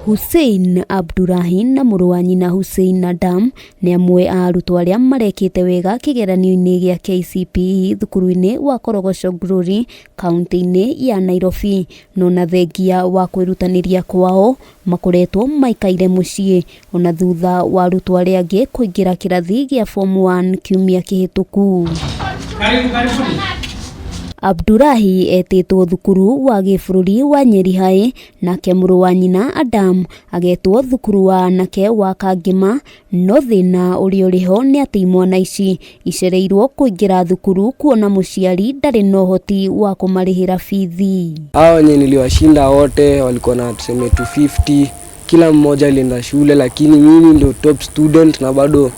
Hussein Abdurahi na mũrũ wa nyina Hussein Adam nĩ amwe a arutwo arĩa marekĩte wega kĩgeranio-inĩ gĩa KCPE thukuru-inĩ wa Korogocho Glory kaunti-inĩ ya Nairobi. No na thengia wa kwĩrutanĩria kwao makoretwo maikaire mũciĩ ona thutha wa arutwo arĩa angĩ kũingĩra kĩrathi gĩa form 1 kiumia kĩhĩtũku. Karibu, karibuni. Abdurahi etĩtwo thukuru wa gĩbũrũri wa Nyeri High nake mũrũ wa nyina Adam agetwo thukuru wa anake wa Kangema, no thĩna ũrĩa ũrĩ ho nĩ atĩ imwana ici icereirwo kũingĩra thukuru kuona mũciari ndarĩ na ũhoti wa kũmarĩhĩra bithi. Hao wenye niliwashinda wote walikuwa na tuseme 250, kila mmoja alienda shule, lakini mimi ndio top student na bado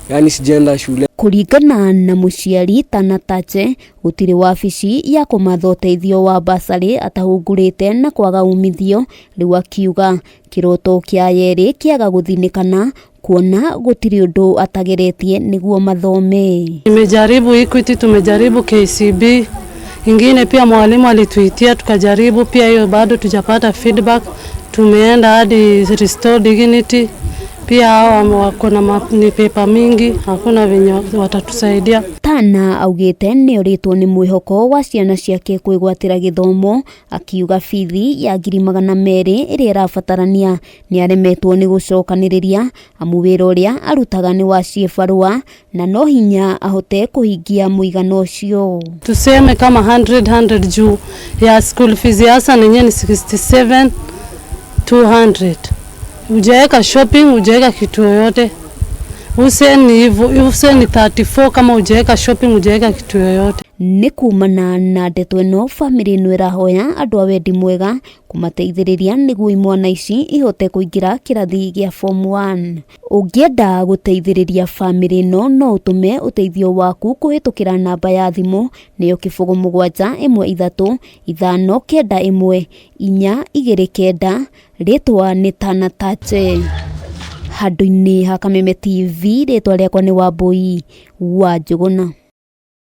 yani sijaenda shule. Kũringana na mũciari Tana Tache, gũtirĩ wabici ya kũmatha ũteithio wa basarĩ atahungurĩte na kwaga umithio, rĩu akiuga kĩroto kĩa yerĩ kĩaga gũthinĩkana kuona gũtirĩ ũndũ atageretie nĩguo mathome. Nimejaribu Equity, tumejaribu KCB, ingine pia mwalimu alituitia tukajaribu pia hiyo bado tujapata feedback. Tumeenda hadi Restore Dignity pia hao wako na ni paper mingi, hakuna venye watatusaidia. Tana augĩte nĩ orĩtwo nĩ mwĩhoko wa ciana ciake kwĩgwatĩra gĩthomo, akiuga bithi ya 200,000 ĩrĩa ĩrabatarania nĩ aremetwo nĩ gũcokanĩrĩria amu wĩra ũrĩa arutaga nĩ wa ciĩbarũa na no hinya ahote kũhingia mũigana ũcio. Tuseme kama 100 100 juu ya school fees ya Hassan yenyewe ni 67 200. Hujaweka shopping, hujaweka kitu yoyote. Hussein ni hivyo, Hussein ni 34 kama hujaweka shopping, hujaweka kitu yoyote. Nĩ kumana na ndeto ĩno bamĩrĩ ĩno ĩrahoya andũ a wendi mwega kũmateithĩrĩria nĩguo imwana ici ihote kũingĩra kĩrathi gĩa form 1. Ũngĩenda gũteithĩrĩria bamĩrĩ ĩno no ũtũme ũteithio waku kũhĩtũkĩra namba ya thimũ nĩyo 0 7 13 5 9 1 4 2 9, rĩtwa nĩ Tana Tache. Handũ-inĩ ha Kameme TV rĩtwa rĩakwa nĩ Wambui wa Njũgũna.